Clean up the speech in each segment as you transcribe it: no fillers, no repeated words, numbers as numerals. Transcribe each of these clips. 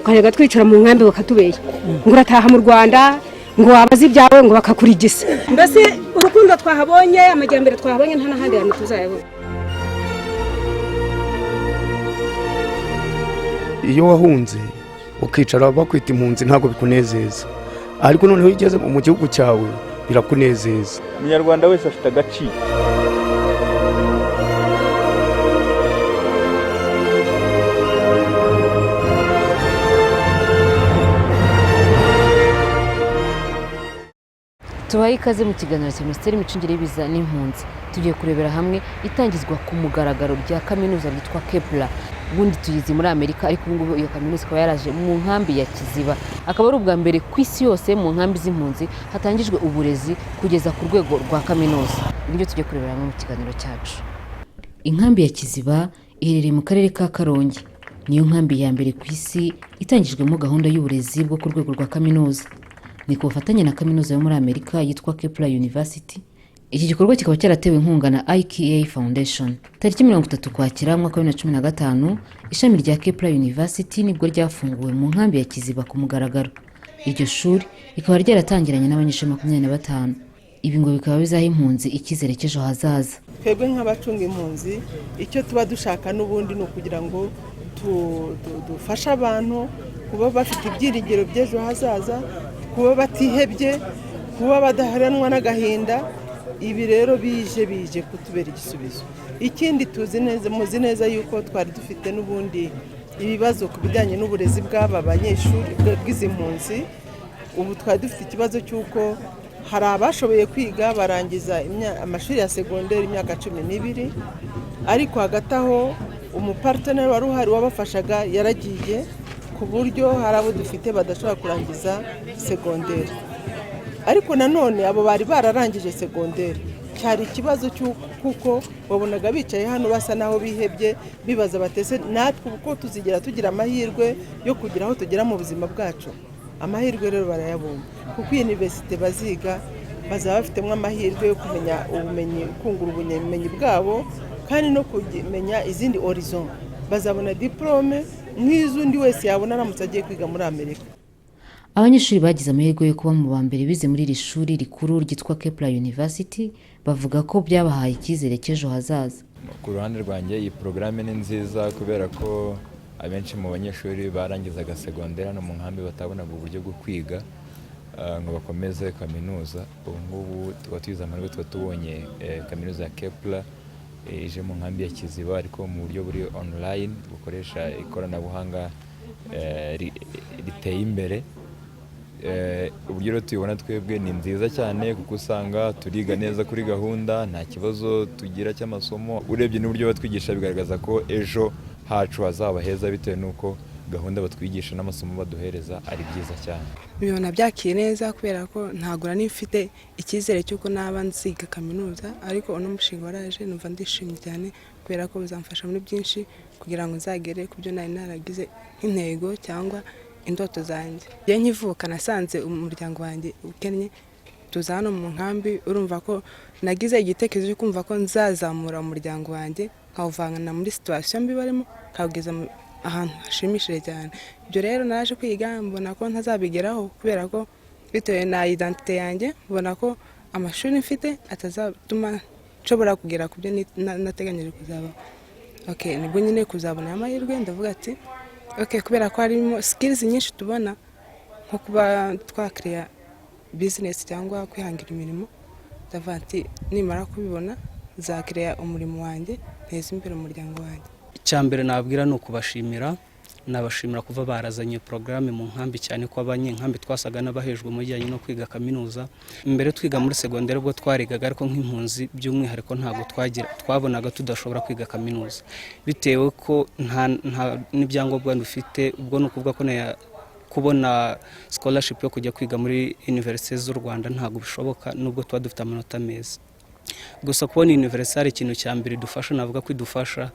Ukajya twicara mu nkambi bakatubeshya ngo urataha mu Rwanda, ngo wabaze ibyawe ngo bakakurigisa. Mbese urukundo twahabonye, amajyambere twahabonye, nta n'ahandi hantu tuzayabona. Iyo wahunze ukicara bakwita impunzi, ntabwo bikunezeza, ariko noneho iyo ugeze mu gihugu cyawe birakunezeza. Umunyarwanda wese afite agaciro. Tubaye ikaze mu kiganiro cya Minisiteri y'Imicungire y'Ibiza n'Impunzi. Tugiye kurebera hamwe itangizwa ku mugaragaro rya kaminuza ryitwa Kepler. Ubundi tuyizi muri Amerika, ariko ubu ngubu iyo kaminuza ikaba yaraje mu nkambi ya Kiziba. Akaba ari ubwa mbere ku isi yose mu nkambi z'impunzi hatangijwe uburezi kugeza ku rwego rwa kaminuza. Nibyo tugiye kurebera hamwe mu kiganiro cyacu. Inkambi ya Kiziba iherereye mu karere ka Karongi. Niyo nkambi ya mbere ku isi itangijwemo gahunda y'uburezi bwo ku rwego rwa kaminuza. Ni ku bufatanye na kaminuza yo muri Amerika yitwa Kepler University. Iki gikorwa kikaba cyaratewe inkunga na IKA Foundation. Tariki 30 Ukwakira mwaka wa 2015, ishami rya Kepler University nibwo ryafunguwe mu nkambi ya Kiziba ku mugaragaro. Iryo shuri rikaba ryaratangiranye n'abanyeshuri 25. Ibi ngo bikaba bizaha impunzi icyizere cy'ejo hazaza. Twebwe nk'abacunga impunzi, icyo tuba dushaka n'ubundi ni ukugira ngo dufashe abantu kuba bafite ibyiringiro by'ejo hazaza, kuba batihebye, kuba badaheranwa n'agahinda. Ibi rero bije kutubera igisubizo. Ikindi tuzi neza, muzi neza yuko twari dufite n'ubundi ibibazo ku bijyanye n'uburezi bw'aba banyeshuri, bw'izi mpunzi. Ubu twari dufite ikibazo cy'uko hari abashoboye kwiga barangiza amashuri ya segonderi imyaka 12, ariko hagati aho umuparteneri wari uhari wabafashaga yaragiye, ku buryo hari abo dufite badashobora kurangiza segonderi. Ariko nanone abo bari bararangije segonderi cyari ikibazo, kuko wabonaga bicaye hano basa naho bihebye, bibaza batese natwe uko tuzigera tugira amahirwe yo kugira aho tugera mu buzima bwacu. Amahirwe rero barayabonye, kuko iyi université baziga bazaba bafitemo amahirwe yo kumenya ubumenyi, kungura ubumenyi bwabo kandi no kumenya izindi horizon. Bazabona diplôme nk'iz'undi wese yabona aramutse agiye kwiga muri Amerika. Abanyeshuri bagize amahirwe yo kuba mu ba mbere bize muri iri shuri rikuru ryitwa Kepler University bavuga ko byabahaye icyizere cy'ejo hazaza. Ku ruhande rwanjye, iyi porogaramu ni nziza kubera ko abenshi mu banyeshuri barangizaga segonderi hano mu nkambi batabonaga uburyo bwo kwiga ngo bakomeze kaminuza. Ubu ngubu tuba tugize amahirwe, tuba tubonye kaminuza ya Kepler ije mu nkambi ya Kiziba, ariko mu buryo buri online, bukoresha ikoranabuhanga riteye imbere. Uburyo rero tubibona twebwe ni nziza cyane, kuko usanga turiga neza kuri gahunda, nta kibazo tugira cy'amasomo. Urebye n'uburyo batwigisha, bigaragaza ko ejo hacu hazaba heza, bitewe n'uko gahunda batwigisha n'amasomo baduhereza ari byiza cyane. Bibona byakiriye neza, kubera ko ntabwo nari mfite icyizere cy'uko naba nziga kaminuza, ariko uno mushinga waraje numva ndishimye cyane, kubera ko bizamfasha muri byinshi kugira ngo nzagere ku byo nari naragize nk'intego cyangwa indoto zanjye. Iyo nkivuka nasanze umuryango wanjye ukennye, tuza hano mu nkambi. Urumva ko nagize igitekerezo cyo kumva ko nzazamura umuryango wanjye, nkawuvana muri situation mbi barimo, nkawugeza ahantu hashimishije cyane. Ibyo rero naje kwiga mbona ko ntazabigeraho, kubera ko bitewe na identité yanjye mbona ko amashuri mfite atazatuma nshobora kugera ku byo nateganyije kuzaba. Okay, nibwo nyine kuzabona amahirwe, ndavuga ati okay, kubera ko harimo skills nyinshi tubona, nko kuba twakiriya business cyangwa kwihangira imirimo, ndavuga ati nimara kubibona nzakiriya umurimo wanjye, nteze imbere umuryango wanjye. Icya mbere nabwira ni ukubashimira. Nabashimira kuva barazanye porogaramu mu nkambi, cyane ko abanyenkambi twasaga n'abahejwe mu bijyanye no kwiga kaminuza. Mbere twiga muri segonderi ubwo twarigaga, ariko nk'impunzi by'umwihariko ntabwo twagira, twabonaga tudashobora kwiga kaminuza bitewe ko nta n'ibyangombwa dufite. Ubwo ni ukuvuga ko kubona scholarship yo kujya kwiga muri université z'u Rwanda ntabwo bishoboka, nubwo tuba dufite amanota meza. Gusa kubona université, ikintu cya mbere idufasha, navuga ko idufasha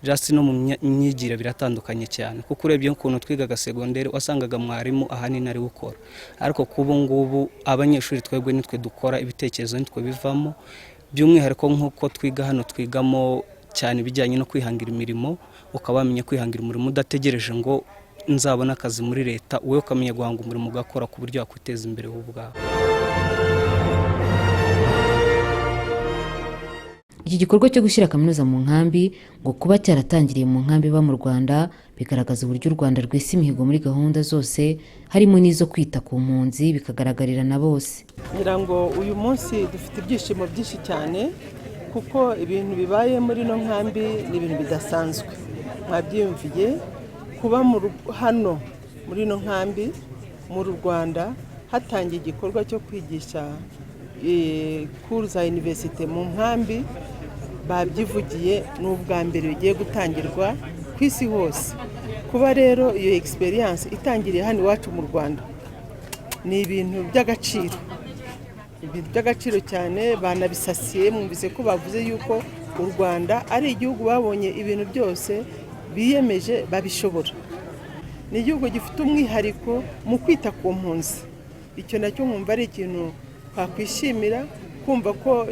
just no mu myigire biratandukanye cyane, kuko urebye ukuntu twigaga segonderi wasangaga mwarimu ahanini ari gukora, ariko kubu ngubu abanyeshuri twebwe nitwe dukora, ibitekerezo nitwe bivamo. By'umwihariko nk'uko twiga hano, twigamo cyane ibijyanye no kwihangira imirimo, ukaba wamenya kwihangira umurimo udategereje ngo nzabona akazi muri leta, wowe ukamenya guhanga umurimo, ugakora ku buryo wakwiteza imbere wowe ubwawe. Iki gikorwa cyo gushyira kaminuza mu nkambi, ngo kuba cyaratangiriye mu nkambi iba mu Rwanda, bigaragaza uburyo u Rwanda rwesa imihigo muri gahunda zose, harimo n'izo kwita ku mpunzi, bikagaragarira na bose. Ngira ngo uyu munsi dufite ibyishimo byinshi cyane, kuko ibintu bibaye muri ino nkambi ni ibintu bidasanzwe. Mwabyiyumviye, kuba hano muri ino nkambi mu Rwanda hatangiye igikorwa cyo kwigisha cours za université mu nkambi, babyivugiye, ni ubwa mbere bigiye gutangirwa ku isi hose. Kuba rero iyo experience itangiriye hano iwacu mu Rwanda ni ibintu by'agaciro, ibintu by'agaciro cyane. Banabisasiye, mwumvise ko bavuze yuko u Rwanda ari igihugu babonye ibintu byose biyemeje babishobora. Ni igihugu gifite umwihariko mu kwita ku mpunzi. Icyo nacyo nkumva ari ikintu twakwishimira, kumva ko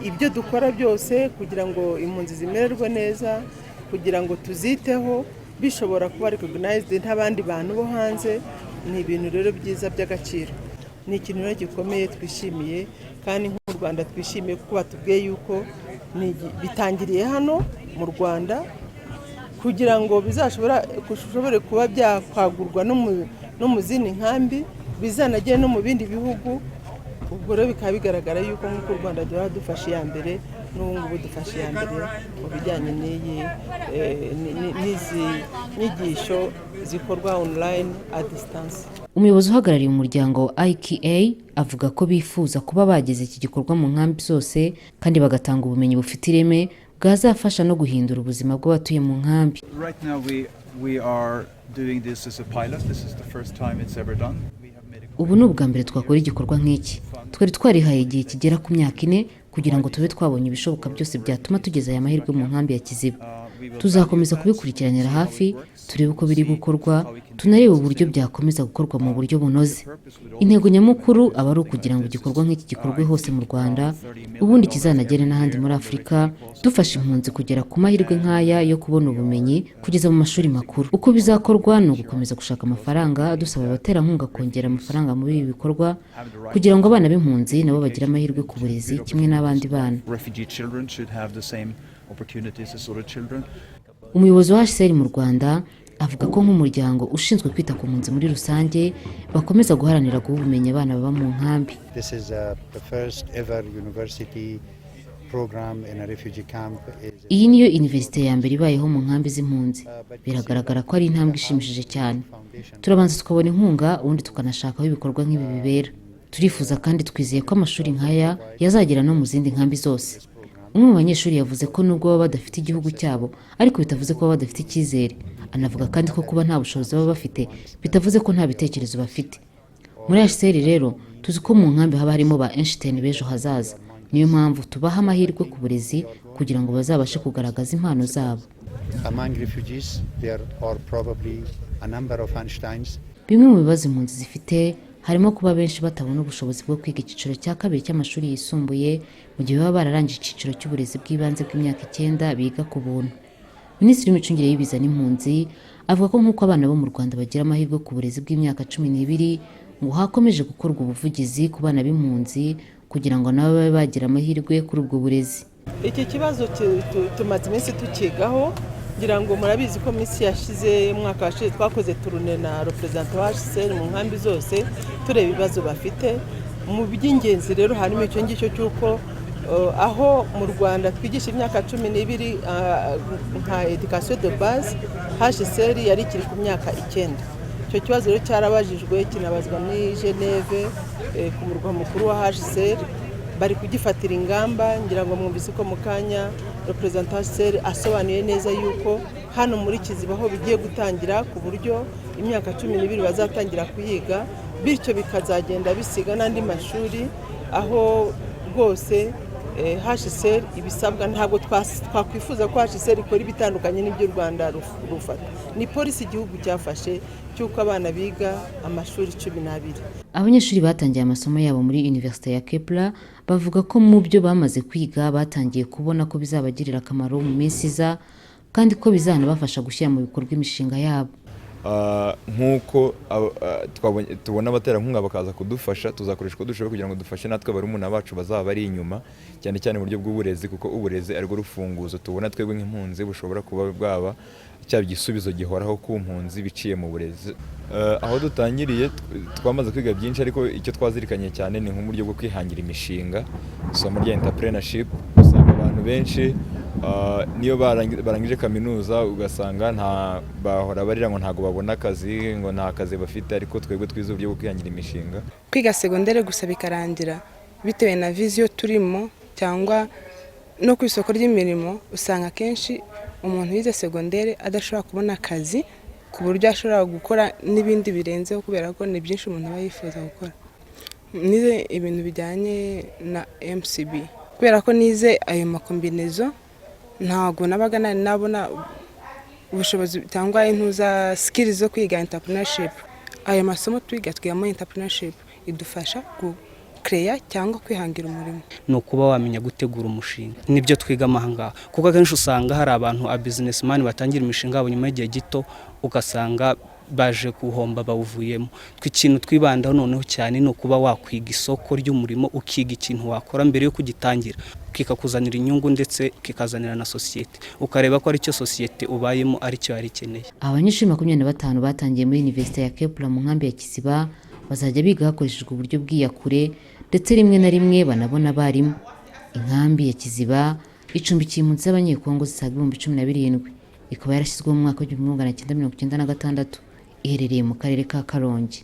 ibyo dukora byose kugira ngo impunzi zimererwe neza, kugira ngo tuziteho, bishobora kuba recognized n'abandi bantu bo hanze. Ni ibintu rero byiza by'agaciro, ni ikintu rero gikomeye twishimiye, kandi nk'u Rwanda twishimiye kuko batubwiye yuko bitangiriye hano mu Rwanda, kugira ngo bizashobore kuba byakwagurwa no mu zindi nkambi, bizanagere no mu bindi bihugu. Ubwo rero bikaba bigaragara yuko nk'uko u Rwanda duhora dufashe iya mbere, n'ubu ngubu dufashe iya mbere mu bijyanye n'izi nyigisho zikorwa online à distance. Umuyobozi uhagarariye umuryango wa IKA avuga ko bifuza kuba bageze iki gikorwa mu nkambi zose, kandi bagatanga ubumenyi bufite ireme bwazafasha no guhindura ubuzima bw'abatuye mu nkambi. Right now we are doing this as a pilot. This is the first time it's ever done. We have made a Ubu ni ubwa mbere twakora igikorwa nk'iki. Twari twarihaye igihe kigera ku myaka 4 kugira ngo tube twabonye ibishoboka byose byatuma tugeza aya mahirwe mu nkambi ya Kiziba. Tuzakomeza kubikurikiranira hafi, turebe uko biri gukorwa, tunarebe uburyo byakomeza gukorwa mu buryo bunoze. Intego nyamukuru aba ari ukugira ngo igikorwa nk'iki gikorwe hose mu Rwanda, ubundi kizanagere n'ahandi muri Afurika, dufasha impunzi kugera ku mahirwe nk'aya yo kubona ubumenyi kugeza mu mashuri makuru. Uko bizakorwa ni ugukomeza gushaka amafaranga, dusaba abaterankunga kongera amafaranga muri ibi bikorwa, kugira ngo abana b'impunzi nabo bagire amahirwe ku burezi kimwe n'abandi bana. Refugee children should have the same opportunities as other children. Umuyobozi wa HCR mu Rwanda avuga ko nk'umuryango ushinzwe kwita ku mpunzi muri rusange, bakomeza guharanira guha ubumenyi abana baba mu nkambi. This is the first ever university program in a refugee camp. Iyi niyo iniverisite ya mbere ibayeho mu nkambi z'impunzi. Biragaragara ko ari intambwe ishimishije cyane. Turabanza tukabona inkunga, ubundi tukanashaka aho ibikorwa nk'ibi bibera. Turifuza kandi twizeye ko amashuri nk'aya yazagera no mu zindi nkambi zose. Umwe mu banyeshuri yavuze ko nubwo baba badafite igihugu cyabo, ariko bitavuze ko baba badafite icyizere. Anavuga kandi ko kuba nta bushobozi baba bafite bitavuze ko nta bitekerezo bafite. Muri HCR rero tuzi ko mu nkambi haba harimo ba Einstein b'ejo hazaza. Niyo mpamvu tubaha amahirwe ku burezi kugira ngo bazabashe kugaragaza impano zabo. Among refugees, there are probably a number of Einsteins. Bimwe mu bibazo impunzi zifite harimo kuba benshi batabona ubushobozi bwo kwiga icyiciro cya kabiri cy'amashuri yisumbuye, mu gihe baba bararangije icyiciro cy'uburezi bw'ibanze bw'imyaka 9 biga ku buntu. Minisitiri w'Imicungire y'Ibiza n'Impunzi avuga ko nk'uko abana bo mu Rwanda bagira amahirwe ku burezi bw'imyaka 12, ngo hakomeje gukorwa ubuvugizi ku bana b'impunzi kugira ngo nabo babe bagira amahirwe kuri ubwo burezi. Iki kibazo tumaze iminsi tukigaho. Ngira ngo murabizi ko minsi yashize, umwaka washize, twakoze tournée na représentant wa HCR mu nkambi zose, tureba ibibazo bafite. Mu by'ingenzi rero harimo icyo ngicyo cy'uko aho mu Rwanda twigisha imyaka 12 nka éducation de base, HCR yari ikiri ku myaka 9. Icyo kibazo rero cyarabajijwe, kinabazwa muri Geneve, ku murwa mukuru wa HCR. Bari kugifatira ingamba. Ngira ngo mwumvise ko mu kanya représentant HCR asobanuye neza yuko hano muri Kiziba aho bigiye gutangira, ku buryo imyaka 12 bazatangira kuyiga, bityo bikazagenda bisiga n'andi mashuri aho rwose HCR ibisabwa. Ntabwo twakwifuza ko HCR ikora ibitandukanye n'ibyo u Rwanda rufata. Ni policy igihugu cyafashe cy'uko abana biga amashuri 12. Abanyeshuri batangiye amasomo yabo muri Universite ya Kepler bavuga ko mu byo bamaze kwiga batangiye kubona ko bizabagirira akamaro mu minsi iza. kandi ko bizanabafasha gushyira mu bikorwa imishinga yabo. Nk'uko tubona abaterankunga bakaza kudufasha, tuzakoresha uko dushoboye kugira ngo dufashe natwe barumuna bacu bazaba bari inyuma, cyane cyane mu buryo bw'uburezi, kuko uburezi arirwo rufunguzo tubona twebwe nk'impunzi bushobora kuba bwaba cyaba igisubizo gihoraho ku mpunzi biciye mu burezi. Aho dutangiriye twamaze kwiga byinshi, ariko icyo twazirikanye cyane ni nk'uburyo bwo kwihangira imishinga, isomo rya entrepreneurship. Usanga abantu benshi niyo barangije kaminuza ugasanga nta bahora barira ngo ntabwo babona akazi, ngo nta kazi bafite, ariko twebwe twize uburyo bwo kwihangira imishinga. Kwiga segondere gusa bikarangira, bitewe na vision turimo cyangwa no ku isoko ry'imirimo, usanga akenshi umuntu yize segondere adashobora kubona akazi ku buryo ashobora gukora n'ibindi birenzeho, kubera ko ni byinshi umuntu aba yifuza gukora. Nize ibintu bijyanye na MCB. Kubera ko nize ayo ma combinaison, ntabwo nabaga nari nabona ubushobozi cyangwa intuza skills zo kwiga entrepreneurship. Ayo masomo twiga, twigamo entrepreneurship, idufasha gukereya cyangwa kwihangira umurimo. Ni ukuba wamenya gutegura umushinga, nibyo twigamo aha ngaha, kuko akenshi usanga hari abantu a businessman batangira imishinga yabo, nyuma y'igihe gito ugasanga baje guhomba, bawuvuyemo. Twe ikintu twibandaho noneho cyane ni ukuba wakwiga isoko ry'umurimo, ukiga ikintu wakora mbere yo kugitangira kikakuzanira inyungu ndetse kikazanira na sosiyete, ukareba ko aricyo sosiyete ubayemo aricyo yari ikeneye. Abanyeshuri 25 batangiye muri Université ya Kepler mu nkambi ya Kiziba bazajya biga hakoreshejwe uburyo bw'iyakure, ndetse rimwe na rimwe banabona abarimu. Inkambi ya Kiziba icumbikiye impunzi z'Abanyekongo zisaga 17,000, ikaba yarashyizweho mu mwaka w'1996, iherereye mu karere ka Karongi.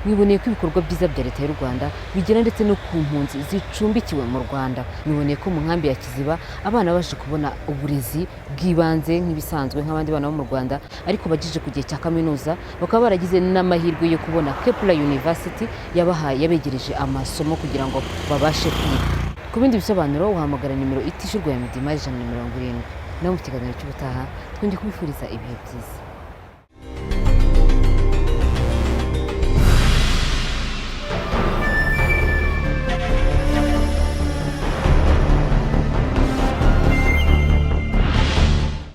Mwiboneye ko ibikorwa byiza bya Leta y'u Rwanda bigera ndetse no ku mpunzi zicumbikiwe mu Rwanda. Mwiboneye ko mu nkambi ya Kiziba abana babasha kubona uburezi bw'ibanze nk'ibisanzwe nk'abandi bana bo mu Rwanda, ariko bagejeje ku gihe cya kaminuza bakaba baragize n'amahirwe yo kubona Kepler University yabahaye, yabegereje amasomo kugira ngo babashe kwiga. Ku bindi bisobanuro uhamagara nimero itishyurwa ya Midimar 170. Naho mu kiganiro cy'ubutaha twongeye kubifuriza ibihe byiza.